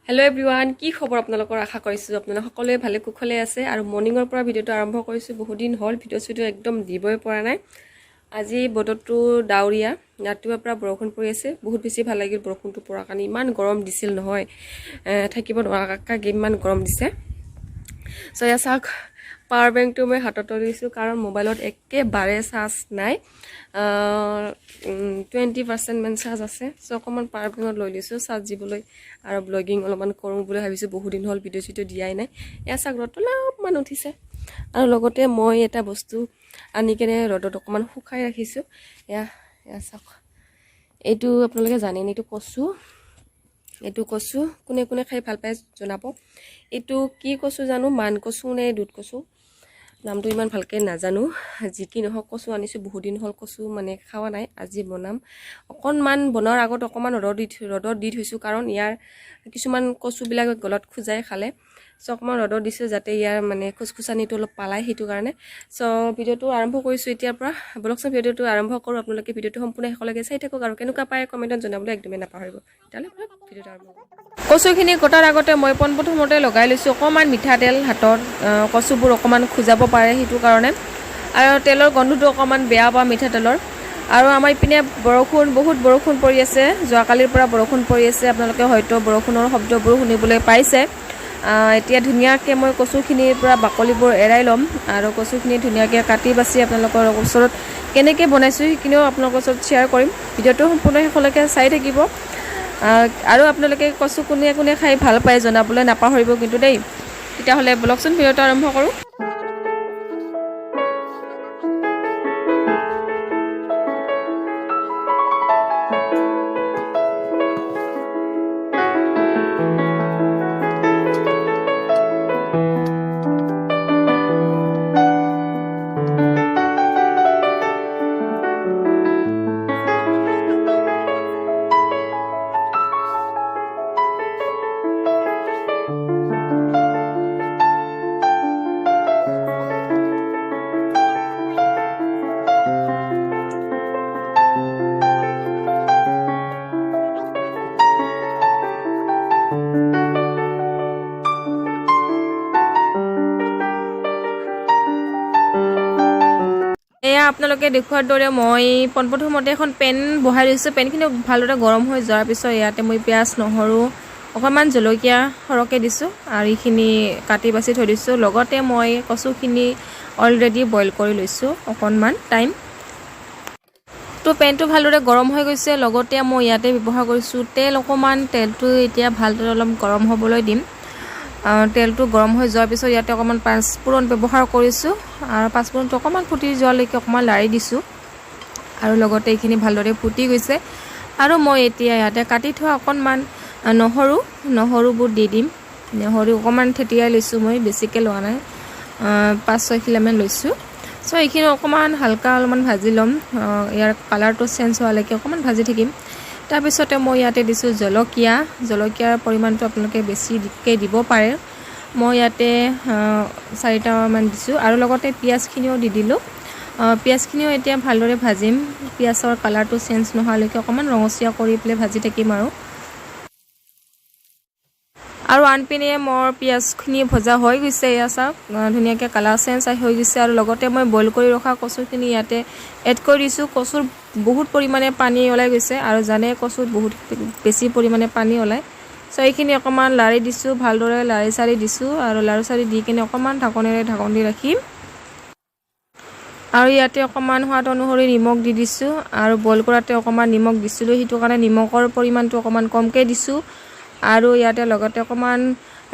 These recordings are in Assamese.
হেল্ল' এভৰিৱান, কি খবৰ আপোনালোকৰ? আশা কৰিছোঁ আপোনালোক সকলোৱে ভালে কুশলে আছে। আৰু মৰ্ণিঙৰ পৰা ভিডিঅ'টো আৰম্ভ কৰিছোঁ। বহুত দিন হ'ল ভিডিঅ' চিডিঅ' একদম দিবই পৰা নাই। আজি বতৰটো ডাৱৰীয়া, ৰাতিপুৱাৰ পৰা বৰষুণ পৰি আছে। বহুত বেছি ভাল লাগিল বৰষুণটো পৰাৰ কাৰণে। ইমান গৰম দিছিল নহয়, থাকিব নোৱাৰাকৈ ইমান গৰম দিছে। চ' এয়া চাওক, পাৱাৰ বেংকটো মই হাতত লৈছোঁ, কাৰণ মোবাইলত একেবাৰে চাৰ্জ নাই। 20%মান চাৰ্জ আছে। চ' অকণমান পাৱাৰ বেংকত লৈ লৈছোঁ চাৰ্জ দিবলৈ আৰু ব্লগিং অলপমান কৰোঁ বুলি ভাবিছোঁ। বহুত দিন হ'ল ভিডিঅ' চিডিঅ' দিয়াই নাই। এয়া চাওক, ৰ'দটো অলপমান উঠিছে। আৰু লগতে মই এটা বস্তু আনি কেনে ৰ'দত অকণমান শুকাই ৰাখিছোঁ। এয়া এয়া চাওক, এইটো আপোনালোকে জানেনে? এইটো কচু। এইটো কচু কোনে কোনে খাই ভাল পায় জনাব। এইটো কি কচু জানো, মান কচু নে দুধ কচু, নামটো ইমান ভালকৈ নাজানো। যি কি নহওক, কচু আনিছোঁ। বহুত দিন হ'ল কচু মানে খোৱা নাই। আজি বনাম। অকণমান বনোৱাৰ আগত অকণমান ৰ'দত দি থৈছোঁ, কাৰণ ইয়াৰ কিছুমান কচুবিলাক গলত খোজাই খালে। চ' অকণমান ৰ'দত দিছোঁ যাতে ইয়াৰ মানে খুচখুচানিটো অলপ পালায়, সেইটো কাৰণে। চ' ভিডিঅ'টো আৰম্ভ কৰিছোঁ এতিয়াৰ পৰা। বলকচোন, ভিডিঅ'টো আৰম্ভ কৰোঁ। আপোনালোকে ভিডিঅ'টো সম্পূৰ্ণ শেষলৈকে চাই থাকক আৰু কেনেকুৱা পায় কমেণ্টত জনাবলৈ একদমেই নাপাহৰিব। তেতিয়াহ'লে ভিডিঅ'টো আৰম্ভ কৰোঁ। কচুখিনি কটাৰ আগতে মই পোনপ্ৰথমতে লগাই লৈছোঁ অকণমান মিঠাতেল হাতত। কচুবোৰ অকণমান খোজাব পাৰে সেইটো কাৰণে, আৰু তেলৰ গোন্ধটো অকণমান বেয়া পাওঁ মিঠাতেলৰ। আৰু আমাৰ ইপিনে বৰষুণ, বহুত বৰষুণ পৰি আছে। যোৱাকালিৰ পৰা বৰষুণ পৰি আছে। আপোনালোকে হয়তো বৰষুণৰ শব্দবোৰ শুনিবলৈ পাইছে। এতিয়া ধুনীয়াকৈ মই কচুখিনিৰ পৰা বাকলিবোৰ এৰাই ল'ম আৰু কচুখিনি ধুনীয়াকৈ কাটি বাছি আপোনালোকৰ ওচৰত কেনেকৈ বনাইছোঁ সেইখিনিও আপোনালোকৰ ওচৰত শ্বেয়াৰ কৰিম। ভিডিঅ'টো সম্পূৰ্ণ শেষলৈকে চাই থাকিব। আৰু আপোনালোকে কচু কোনে কোনে খাই ভাল পায় জনাবলৈ নাপাহৰিব কিন্তু দেই। তেতিয়াহ'লে বলকচোন, ভিডিঅ'টো আৰম্ভ কৰোঁ। এয়া আপোনালোকে দেখুৱাৰ দৰে মই পোনপ্ৰথমতে এখন পেন বহাই লৈছোঁ। পেনখিনি ভালদৰে গৰম হৈ যোৱাৰ পিছত ইয়াতে মই পিঁয়াজ, নহৰু, অকণমান জলকীয়া সৰহকৈ দিছোঁ আৰু এইখিনি কাটি বাছি থৈ দিছোঁ। লগতে মই কচুখিনি অলৰেডি বইল কৰি লৈছোঁ অকণমান টাইম। তো পেনটো ভালদৰে গৰম হৈ গৈছে। লগতে মই ইয়াতে ব্যৱহাৰ কৰিছোঁ তেল অকণমান। তেলটো এতিয়া ভালদৰে অলপ গৰম হ'বলৈ দিম। তেলটো গৰম হৈ যোৱাৰ পিছত ইয়াতে অকণমান পাঁচফোৰণ ব্যৱহাৰ কৰিছোঁ আৰু পাঁচফোৰণটো অকণমান ফুটি যোৱালৈকে অকণমান লাৰি দিছোঁ। আৰু লগতে এইখিনি ভালদৰে ফুটি গৈছে আৰু মই এতিয়া ইয়াতে কাটি থোৱা অকণমান নহৰুবোৰ দি দিম। নহৰু অকণমান থেতিয়াই লৈছোঁ মই, বেছিকৈ লোৱা নাই, 5-6 খিলামান লৈছোঁ। চ' এইখিনি অকণমান হালকা অলপমান ভাজি ল'ম। ইয়াৰ কালাৰটো চেঞ্জ হোৱালৈকে অকণমান ভাজি থাকিম। তাৰপিছতে মই ইয়াতে দিছোঁ জলকীয়া। জলকীয়াৰ পৰিমাণটো আপোনালোকে বেছিকৈ দিব পাৰে। মই ইয়াতে চাৰিটামান দিছোঁ আৰু লগতে পিঁয়াজখিনিও দি দিলোঁ। পিঁয়াজখিনিও এতিয়া ভালদৰে ভাজিম। পিঁয়াজৰ কালাৰটো চেঞ্জ নোহোৱালৈকে অকণমান ৰঙচুৱা কৰি পেলাই ভাজি থাকিম। আৰু আনপিনে মোৰ পিঁয়াজখিনি ভজা হৈ গৈছে। এয়া চাওক, ধুনীয়াকৈ কালাৰ চেঞ্জ হৈ গৈছে। আৰু লগতে মই বইল কৰি ৰখা কচুখিনি ইয়াতে এড কৰি দিছোঁ। কচুৰ বহুত পৰিমাণে পানী ওলাই গৈছে আৰু জানে, কচুত বহুত বেছি পৰিমাণে পানী ওলায়। চ' এইখিনি অকণমান লাৰি দিছোঁ, ভালদৰে লাৰি চাৰি দিছোঁ আৰু লাৰি চাৰি দি কিনে অকণমান ঢাকনেৰে ঢাকন দি ৰাখিম। আৰু ইয়াতে অকণমান সোৱাদ অনুসৰি নিমখ দি দিছোঁ। আৰু বইল কৰাতে অকণমান নিমখ দিছিলোঁ, সেইটো কাৰণে নিমখৰ পৰিমাণটো অকণমান কমকৈ দিছোঁ। আৰু ইয়াতে লগতে অকণমান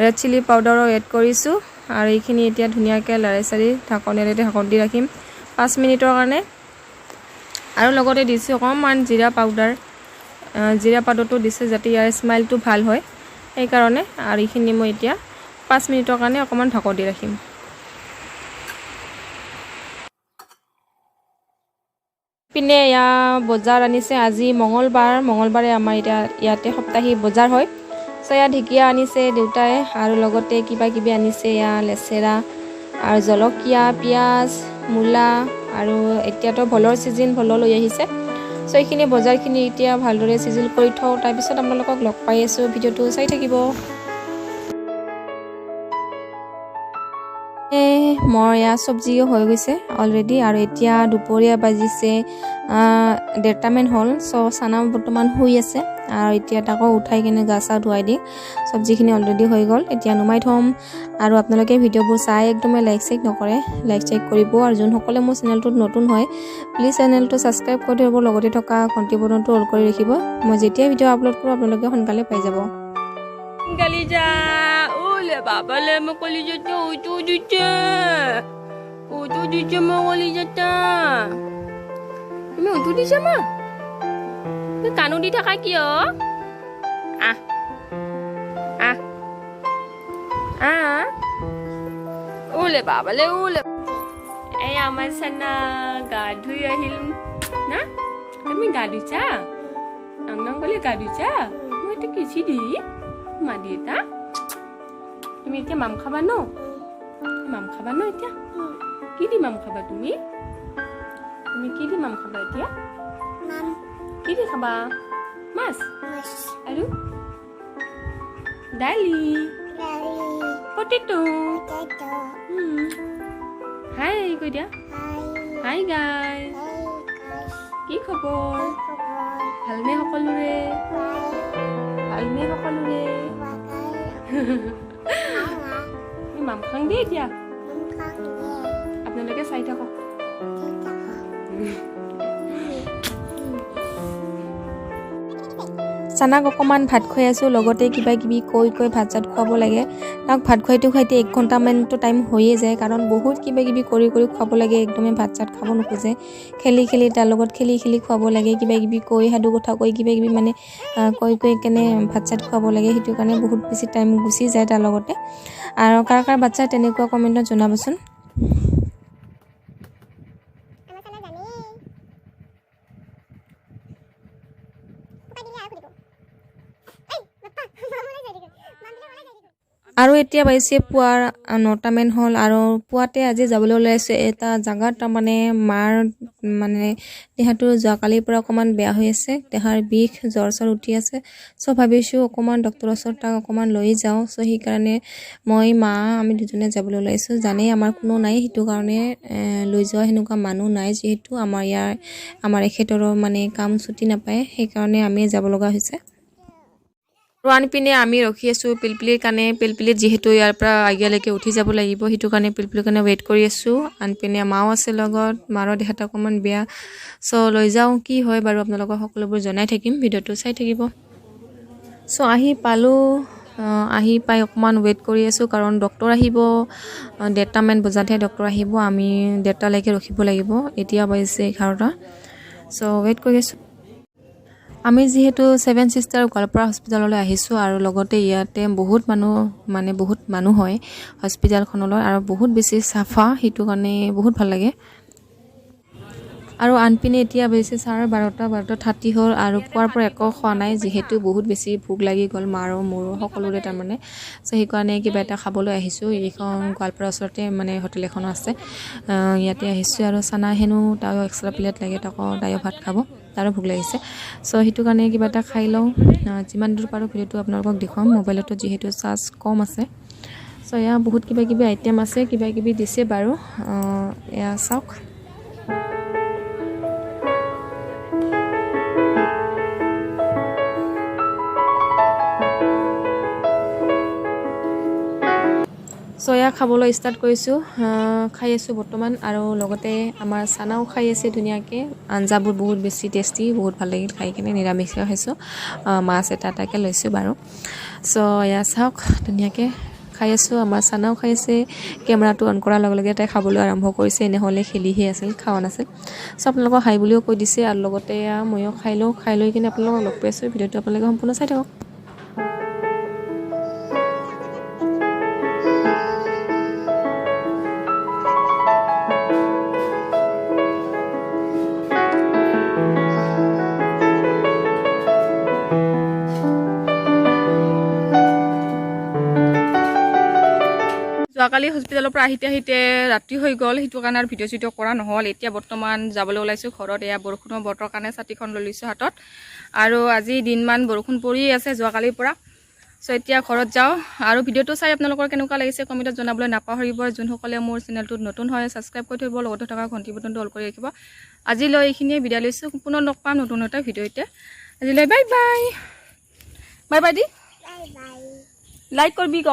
ৰেড চিলি পাউডাৰো এড কৰিছোঁ। আৰু এইখিনি এতিয়া ধুনীয়াকৈ লাৰি চাৰি ঢাকনেৰে ঢাকন দি ৰাখিম 5 মিনিটৰ কাৰণে। আৰু লগতে দিছোঁ অকণমান জিৰা পাউডাৰ। জিৰা পাউডাৰটো দিছোঁ যাতে ইয়াৰ স্মেলটো ভাল হয়, সেইকাৰণে। আৰু এইখিনি মই এতিয়া 5 মিনিটৰ কাৰণে অকণমান ঢাকন দি ৰাখিম। পিনে এয়া বজাৰ আনিছে। আজি মঙলবাৰ। মঙলবাৰে আমাৰ এতিয়া ইয়াতে সাপ্তাহিক বজাৰ হয়। চ' এয়া ঢেকীয়া আনিছে দেউতাই আৰু লগতে কিবা কিবি আনিছে। এয়া লেচেৰা আৰু জলকীয়া, পিঁয়াজ, মূলা আৰু এতিয়াতো ভোলৰ ছিজন, ভোলো লৈ আহিছে। চ' এইখিনি বজাৰখিনি এতিয়া ভালদৰে চিজিল কৰি থওঁ, তাৰপিছত আপোনালোকক লগ পাই আছোঁ। ভিডিঅ'টো চাই থাকিব। মোৰ এয়া চব্জিও হৈ গৈছে অলৰেডি। আৰু এতিয়া দুপৰীয়া বাজিছে 1:30মান হ'ল। চ' চানা বৰ্তমান শুই আছে আৰু এতিয়া তাকো উঠাই কিনে গা চা ধুৱাই দিম। চব্জিখিনি অলৰেডি হৈ গ'ল, এতিয়া নুমাই থ'ম। আৰু আপোনালোকে ভিডিঅ'বোৰ চাই একদমেই লাইক চাইক নকৰে, লাইক চাইক কৰিব। আৰু যোনসকলে মোৰ চেনেলটোত নতুন হয়, প্লিজ চেনেলটো ছাবস্ক্ৰাইব কৰি থ'ব, লগতে থকা ঘণ্টি বটনটো অল কৰি ৰাখিব। মই যেতিয়াই ভিডিঅ' আপলোড কৰোঁ আপোনালোকে সোনকালে পাই যাব। কলিজা ওলে বাবালে, মোৰ কলিজাটো উঠো দিছে, উঠো দিছে মোৰ কলিজাটা। তুমি উঠো দিছা মা? তুমি কাণো দি থাকা কিয়? আহ আহ আহ, ওলে বাবালে ওলে। এই আমাৰ চানা গা ধুই আহিল না? তুমি গা ধুইছা? নং গ'লে গা ধুইছা? মই এইটো কিছি দি মা দি এটা। তুমি এতিয়া মাম খাবা ন? মাম খাবা ন এতিয়া? কি দি মাম খাবা তুমি? তুমি কি দি মাম খাবা এতিয়া? কি দি খাবা? মাছ আৰু দালি, পটেটো। হাই কৈ দিয়া। হাই গাইজ, কি খবৰ? ভালনে সকলোৰে? ভালনে সকলোৰে? মাম খাং দেই এতিয়া, আপোনালোকে চাই থাকক। চানাক অকণমান ভাত খুৱাই আছোঁ, লগতে কিবা কিবি কৈ কৈ ভাত চাত খুৱাব লাগে তাক। ভাত খুৱাইতে খুৱাইতে 1 ঘণ্টামানটো টাইম হৈয়ে যায়, কাৰণ বহুত কিবা কিবি কৰি কৰি খুৱাব লাগে। একদমেই ভাত চাত খাব নোখোজে, খেলি খেলি তাৰ লগত খেলি খেলি খুৱাব লাগে, কিবা কিবি কৈ সাধু কথা কৈ কিবা কিবি মানে কৈ কৈ কেনে ভাত চাত খুৱাব লাগে। সেইটো কাৰণে বহুত বেছি টাইম গুচি যায় তাৰ লগতে। আৰু কাৰ কাৰ বাচ্ছা তেনেকুৱা কমেণ্টত জনাবচোন। আৰু এতিয়া বাজিছে পুৱাৰ 9টামান হ'ল। আৰু পুৱাতে আজি যাবলৈ ওলাইছোঁ এটা জেগাত, তাৰমানে মাৰ মানে দেহাটো যোৱাকালিৰ পৰা অকণমান বেয়া হৈ আছে, দেহাৰ বিষ জ্বৰ চৰ উঠি আছে। চ' ভাবিছোঁ অকণমান ডক্টৰৰ ওচৰত তাক অকণমান লৈ যাওঁ। চ' সেইকাৰণে মই মা আমি দুজনে যাবলৈ ওলাইছোঁ। জানেই আমাৰ কোনো নাই, সেইটো কাৰণে লৈ যোৱা সেনেকুৱা মানুহ নাই, যিহেতু আমাৰ ইয়াৰ আমাৰ এখেতৰো মানে কাম ছুটি নাপায়, সেইকাৰণে আমি যাব লগা হৈছে। আৰু আনপিনে আমি ৰখি আছোঁ পিলপিলিৰ কাৰণে। পিলপিলিত যিহেতু ইয়াৰ পৰা আগিয়ালৈকে উঠি যাব লাগিব, সেইটো কাৰণে পিলপিলিৰ কাৰণে ৱেইট কৰি আছোঁ। আনপিনে মাও আছে লগত, মাৰো দেহাটো অকণমান বেয়া। চ' লৈ যাওঁ, কি হয় বাৰু আপোনালোকক সকলোবোৰ জনাই থাকিম, ভিডিঅ'টো চাই থাকিব। চ' আহি পালোঁ, আহি পাই অকণমান ৱেইট কৰি আছোঁ, কাৰণ ডক্টৰ আহিব 1:30মান বজাতহে ডক্টৰ আহিব, আমি 1:30লৈকে ৰখিব লাগিব। এতিয়া বাজিছে 11টা। চ' ৱেইট কৰি আছোঁ। আমি যিহেতু ছেভেন ছিষ্টাৰ গোৱালপাৰা হস্পিটেললৈ আহিছোঁ, আৰু লগতে ইয়াতে বহুত মানুহ মানে বহুত মানুহ হয় হস্পিটেলখনলৈ, আৰু বহুত বেছি চাফা, সেইটো কাৰণে বহুত ভাল লাগে। আৰু আনপিনে এতিয়া বাজিছে 12:30, 12:30 হ'ল। আৰু পুৱাৰ পৰা একো খোৱা নাই, যিহেতু বহুত বেছি ভোক লাগি গ'ল মাৰো মোৰো সকলোৰে তাৰমানে। চ' সেইকাৰণে কিবা এটা খাবলৈ আহিছোঁ। এইখন গোৱালপাৰাৰ ওচৰতে মানে হোটেল এখনো আছে, ইয়াতে আহিছোঁ। আৰু চানা হেনো তাইও এক্সট্ৰা প্লেট লাগে, তাকো তাইও ভাত খাব, তাৰো ভোক লাগিছে। চ' সেইটো কাৰণে কিবা এটা খাই লওঁ। যিমান দূৰ পাৰোঁ ভিডিঅ'টো আপোনালোকক দেখুৱাম, মোবাইলতো যিহেতু চাৰ্জ কম আছে। চ' এয়া বহুত কিবা কিবি আইটেম আছে, কিবা কিবি দিছে বাৰু, এয়া চাওক। চ' এয়া খাবলৈ ষ্টাৰ্ট কৰিছোঁ, খাই আছোঁ বৰ্তমান। আৰু লগতে আমাৰ চানাও খাই আছে ধুনীয়াকৈ। আঞ্জাবোৰ বহুত বেছি টেষ্টি, বহুত ভাল লাগিল খাই কিনে। নিৰামিষে খাইছোঁ, মাছ এটা এটাকৈ লৈছোঁ বাৰু। চ' এয়া চাওক ধুনীয়াকৈ খাই আছোঁ, আমাৰ চানাও খাই আছে। কেমেৰাটো অন কৰাৰ লগে লগে তাই খাবলৈ আৰম্ভ কৰিছে, এনেহ'লে খেলিহে আছিল, খোৱা নাছিল। চ' আপোনালোকক হাই বুলিও কৈ দিছে। আৰু লগতে এয়া ময়ো খাই লওঁ, খাই লৈ কিনে আপোনালোকক লগ পাই আছোঁ। ভিডিঅ'টো আপোনালোকে সম্পূৰ্ণ চাই থাকক। যোৱাকালি হস্পিটেলৰ পৰা আহিতে আহিতে ৰাতি হৈ গ'ল, সেইটো কাৰণে আৰু ভিডিঅ' চিডিঅ' কৰা নহ'ল। এতিয়া বৰ্তমান যাবলৈ ওলাইছোঁ ঘৰত। এয়া বৰষুণৰ বতৰ কাৰণে ছাতিখন লৈ লৈছোঁ হাতত। আৰু আজি দিনমান বৰষুণ পৰিয়ে আছে যোৱাকালিৰ পৰা। চ' এতিয়া ঘৰত যাওঁ আৰু ভিডিঅ'টো চাই আপোনালোকৰ কেনেকুৱা লাগিছে কমেণ্টত জনাবলৈ নাপাহৰিব। যোনসকলে মোৰ চেনেলটোত নতুন হয়, ছাবস্ক্ৰাইব কৰি থৈ দিব, লগতে থকা ঘণ্টি বটনটো অল কৰি ৰাখিব। আজিলৈ এইখিনিয়ে বিদায় লৈছোঁ। পুনৰ লগ পাম নতুন এটা ভিডিঅ'তে। আজিলৈ bye bye. Bye bye the. Like কৰিবি ক।